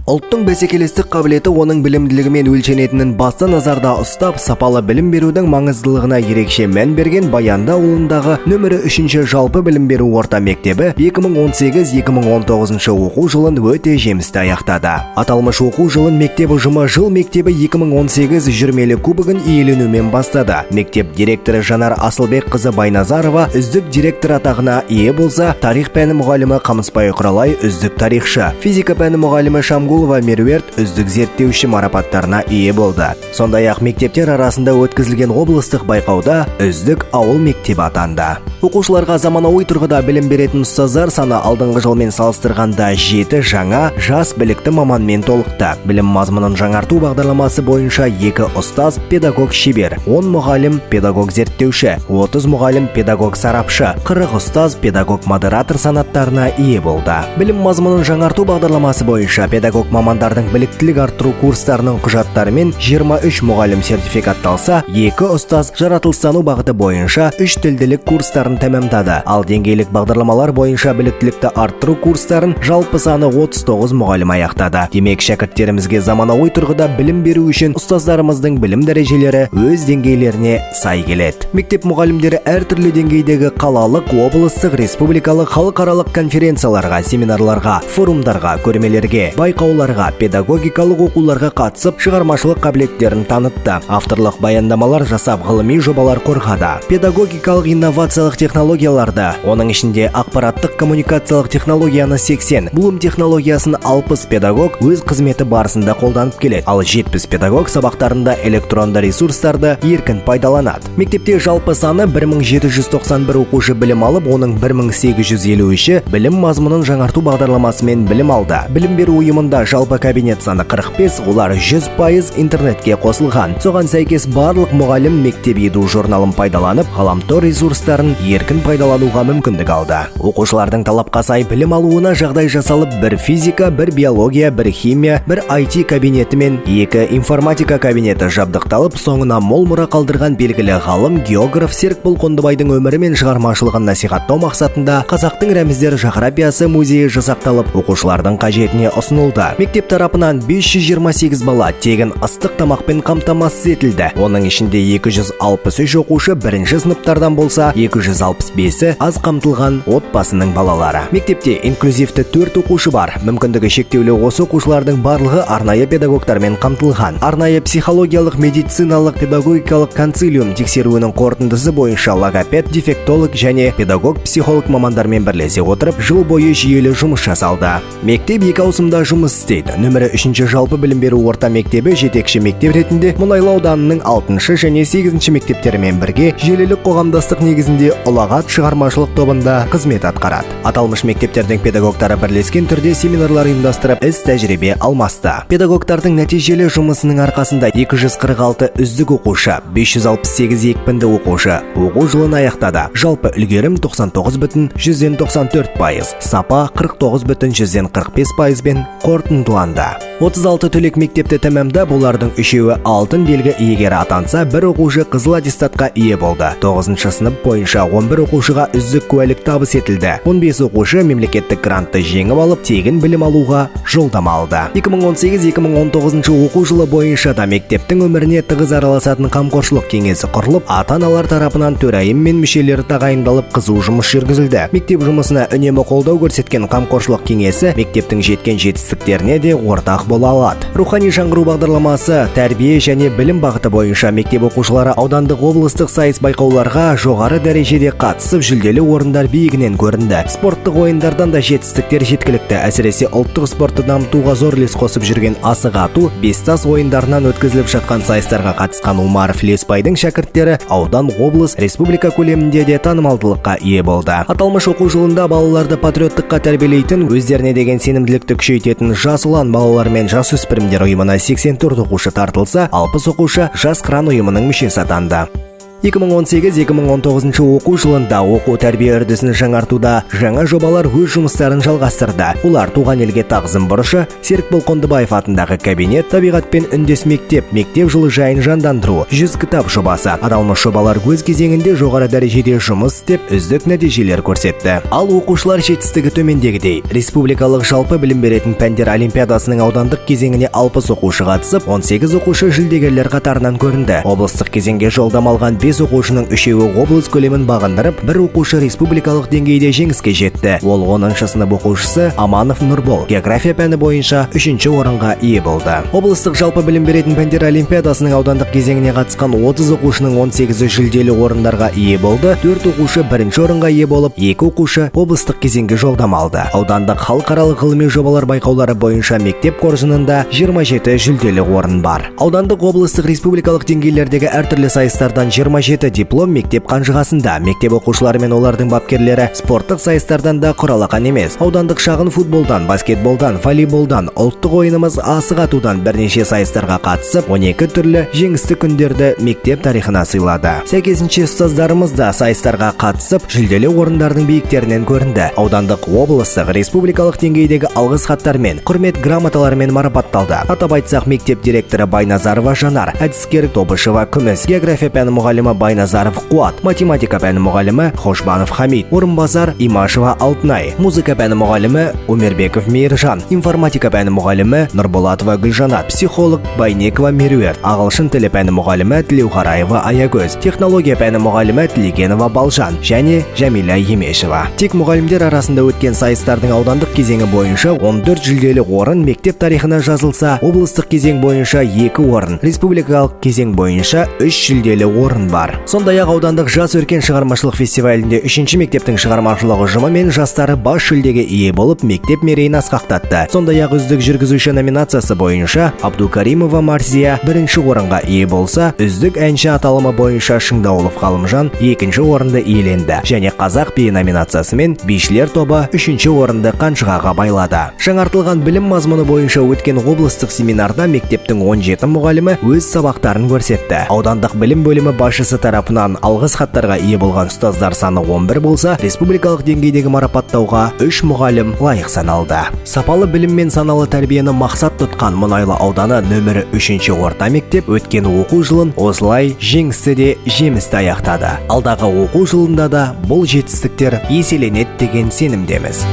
Ұлттың бәсекелестік қабілеті оның білімділігімен өлшенетінін басты назарда ұстап, сапалы білім берудің маңыздылығына ерекше мән берген Баянды ауылындағы нөмірі 3 жалпы білім беру орта мектебі 2018-2019 оқу жылын өте жемісті аяқтады. Аталмыш оқу жылын мектеп ұжымы «Жыл мектебі 2018» жүрмелі кубогын иеленумен бастады. Мектеп директоры Жанар Асылбекқызы Байназарова үздік директор атағына ие болса, тарих пәні мұғалімі Қамысбай Құралай үздік тарихшы, физика пәні мұғалімі Шамгулова Меруерт үздік зерттеуші марапаттарына ие болды. Сондай-ақ мектептер арасында өткізілген облыстық байқауда үздік ауыл мектебі атанды. Оқушыларға заманауи тұрғыда білім беретін ұстаздар саны алдыңғы жылмен салыстырғанда 7 жаңа жас білікті маманмен толықты. Білім мазмұнын жаңарту бағдарламасы бойынша 2 ұстаз педагог шебер, 10 мұғалім педагог зерттеуші, 30 мұғалім педагог сарапшы, 40 ұстаз педагог модератор санаттарына ие болды. Білім мазмұнын жаңарту бағдарламасы бойынша педагог мамандардың біліктілік арттыру курстарының құжаттарымен 23 мұғалім сертификатталса, 2 ұстаз жаратылыстану бағыты бойынша 3 тілділік курстарын тәмамдады. Ал деңгейлік бағдарламалар бойынша біліктілікті арттыру курстарын жалпы саны 39 мұғалім аяқтады. Демек, шәкірттерімізге заманауи тұрғыда білім беру үшін ұстаздарымыздың білім дәрежелері өз деңгейлеріне сай келеді. Мектеп мұғалімдері әртүрлі деңгейдегі қалалық, облыстық, республикалық, халықаралық конференцияларға, семинарларға, форумдарға, көрмелерге, байқауларға, педагогикалық оқуларға қатысып, шығармашылық қабілеттерін танытты. Авторлық баяндамалар жасап, ғылыми жобалар қорғады. Педагогикалық инновациялық технологияларды, оның ішінде ақпараттық коммуникациялық технологияны 80, Блум технологиясын 60 педагог өз қызметі барысында қолданып келеді. Ал 70 педагог сабақтарында электронды ресурстарды еркін пайдаланады. Мектепте жалпы саны 1791 оқушы білім алып, оның 1853-і білім мазмұнын жаңарту бағдарламасымен білім алды. Білім беру ұйымында жалпы кабинет саны 45, олар 100% интернетке қосылған. Соған сәйкес барлық мұғалім Мектеп еду журналын пайдаланып, ғаламтор ресурстарын еркін пайдалануға мүмкіндік алды. Оқушылардың талапқа сай білім алуына жағдай жасалып, бір физика, бір биология, бір химия, бір IT кабинеті мен 2 информатика кабинеті жабдықталып, соңына мол мұра қалдырған белгілі ғалым, географ Серікбол Қондыбайдың өмірі мен шығармашылығын насихаттау мақсатында Қазақтың рәміздері жағрапиясы музейі жасақталып, оқушылардың қажетіне ұсынылды. Мектеп тарапынан 528 бала тегін ыстық тамақпен қамтамасыз етілді. Оның ішінде 263 оқушы бірінші сыныптардан болса, 265-і аз қамтылған отбасының балалары. Мектепте инклюзивті 4 оқушы бар. Мүмкіндігі шектеулі осы оқушылардың барлығы арнайы педагогтармен қамтылған. Арнайы психологиялық, медициналық, педагогикалық консилиум тексеруінің қорытындысы бойынша логопед, дефектолог және педагог-психолог мамандармен бірлесе отырып, жыл бойы жүйелі жұмыс жасалды. Мектеп екі ауысымда жұмыс істейді. Нөмірі 3 жалпы білім беру орта мектебі жетекші мектеп ретінде Мұнайлы ауданының 6 және 8 мектептерімен бірге желілік қоғамдастық негізінде Ұлағат шығармашылық тобында қызмет атқарады. Аталмыш мектептердің педагогтары бірлескен түрде семинарлар ұйымдастырып, іс тәжірибе алмасты. Педагогтардың нәтижелі жұмысының арқасында 246 үздік оқушы, 568 екпінді оқушы оқу жылын аяқтады. Жалпы үлгерім 99,94%, сапа 49,45%-бен қорытындыланды. 36 түлек мектепті тәмамдап, олардың үшеуі алтын белгі иегері атанса, бір оқушы қызыл аттестатқа ие болды. 9 сынып бойынша 11 оқушыға үздік куәлік табыс етілді. 15 оқушы мемлекеттік грантты жеңіп алып, тегін білім алуға жолдама алды. 2018-2019 оқу жылы бойынша да мектептің өміріне тығыз араласатын қамқоршылық кеңесі құрылып, ата-аналар тарапынан төрайым мен мүшелері тағайындалып, қызу жұмыс жүргізілді. Мектеп жұмысына үнемі қолдау көрсеткен қамқоршылық кеңесі мектептің жеткен жетістіктеріне де ортақ бола алады. Рухани жаңғыру бағдарламасы тәрбие және білім бағыты бойынша мектеп оқушылары аудандық, облыстық сайыс байқауларға жоғары дәрежеде қатысып, жүлделі орындар биігінен көрінді. Спорттық ойындардан да жетістіктер жеткілікті. Әсіресе ұлттық спортты дамытуға зор үлес қосып жүрген асық ату, бестас ойындарынан өткізіліп жатқан сайыстарға қатысқан Умаров Леспайдың шәкірттері аудан, облыс, республика көлемінде де танымалдылыққа ие болды. Аталмыш оқу жылында балаларды патриоттыққа тәрбиелейтін, өздеріне деген сенімділікті күшейтетін Жас ұлан балалар мен жасөспірімдер ұйымына 84 оқушы тартылса, 60 оқушы Жас қыран ұйымының мүшесі атанды. 2018-2019 оқу жылында оқу тәрбие үрдісін жаңартуда жаңа жобалар өз жұмыстарын жалғастырды. Олар туған елге тағзым бұрышы, Серікбол Қондыбаев атындағы кабинет, табиғатпен үндес мектеп, мектеп жылыжайын жандандыру, 100 кітап жобасы. Аталмыш жобалар өз кезеңінде жоғары дәрежеде жұмыс істеп, үздік нәтижелер көрсетті. Ал оқушылар жетістігі төмендегідей. Республикалық жалпы білім беретін пәндер олимпиадасының аудандық кезеңіне 60 оқушы қатысып, 18 оқушы жүлдегерлер қатарынан көрінді. Облыстық кезеңге жолдама алған 5 оқушының үшеуі облыс көлемін бағындырып, бір оқушы республикалық деңгейде жеңіске жетті. Ол 10-шы сынып оқушысы Аманов Нұрбол география пәні бойынша 3-ші орынға ие болды. Облыстық жалпы білім беретін пәндер олимпиадасының аудандық кезеңіне қатысқан 30 оқушының 18-і жүлделі орындарға ие болды. 4 оқушы бірінші орынға ие болып, 2 оқушы облыстық кезеңге жолдама алды. Аудандық халықаралық ғылыми жобалар байқаулары бойынша мектеп қоржынында 27 жүлделі орын бар. Аудандық, облыстық, республикалық деңгейлердегі әртүрлі сайыстардан 27 диплом мектеп қанжығасында. Мектеп оқушылары мен олардың бапкерлері спорттық сайыстардан да құралақан емес. Аудандық шағын футболдан, баскетболдан, волейболдан, ұлттық ойынымыз асық атудан бірнеше сайыстарға қатысып, 12 түрлі жеңісті күндерді мектеп тарихына сыйлады. Сәйкесінше ұстаздарымыз да сайыстарға қатысып, жүлделі орындардың биіктерінен көрінді. Аудандық, облыстық, республикалық деңгейдегі алғыс хаттармен, құрмет грамоталарымен марапатталды. Атап айтсақ, мектеп директоры Байназарова Жанар, әдіскер Тобышева Күміс, география пәні мұғалімі Байназаров Қуат, математика пәні мұғалімі Хошбанов Хамид, орынбасар Имашева Алтынай, музыка пәні мұғалімі Умербеков Мейіржан, информатика пәні мұғалімі Нұрболатова Гүлжанат, психолог Байнекова Меруерт, ағылшын тілі пәні мұғалімі Тілеуқараева Аягөз, технология пәні мұғалімі Тілегенова Балжан және Жәмила Емешева. Тек мұғалімдер арасында өткен сайыстардың аудандық кезеңі бойынша 14 жүлделі орын мектеп тарихына жазылса, облыстық кезең бойынша 2 орын, республикалық кезең бойынша 3 жүлделі орын бар. Сондай-ақ аудандық Жас өркен шығармашылық фестивалінде 3-ші мектептің шығармашылық ұжымы мен жастары бас жүлдеге ие болып, мектеп мерейін асқақтатты. Сондай-ақ үздік жүргізуші номинациясы бойынша Абдукаримова Марзия бірінші орынға ие болса, үздік әнші аталымы бойынша Шыңдаулов Ғалымжан екінші орынды иеленді. Және қазақ биі номинациясымен бишілер тобы 3-ші орынды қанжығаға байлады. Жаңартылған білім мазмұны бойынша өткен облыстық семинарда мектептің 17 мұғалімі өз сабақтарын көрсетті. Аудандық білім бөлімі басшысы тарапынан алғыс хаттарға ие болған ұстаздар саны 11 болса, республикалық деңгейдегі марапаттауға 3 мұғалім лайық саналды. Сапалы білім мен саналы тәрбиені мақсат тұтқан Мұнайлы ауданы нөмірі 3-ші орта мектеп өткен оқу жылын осылай жеңісті де жемісті аяқтады. Алдағы оқу жылында да бұл жетістіктер еселенеді деген сенімдеміз.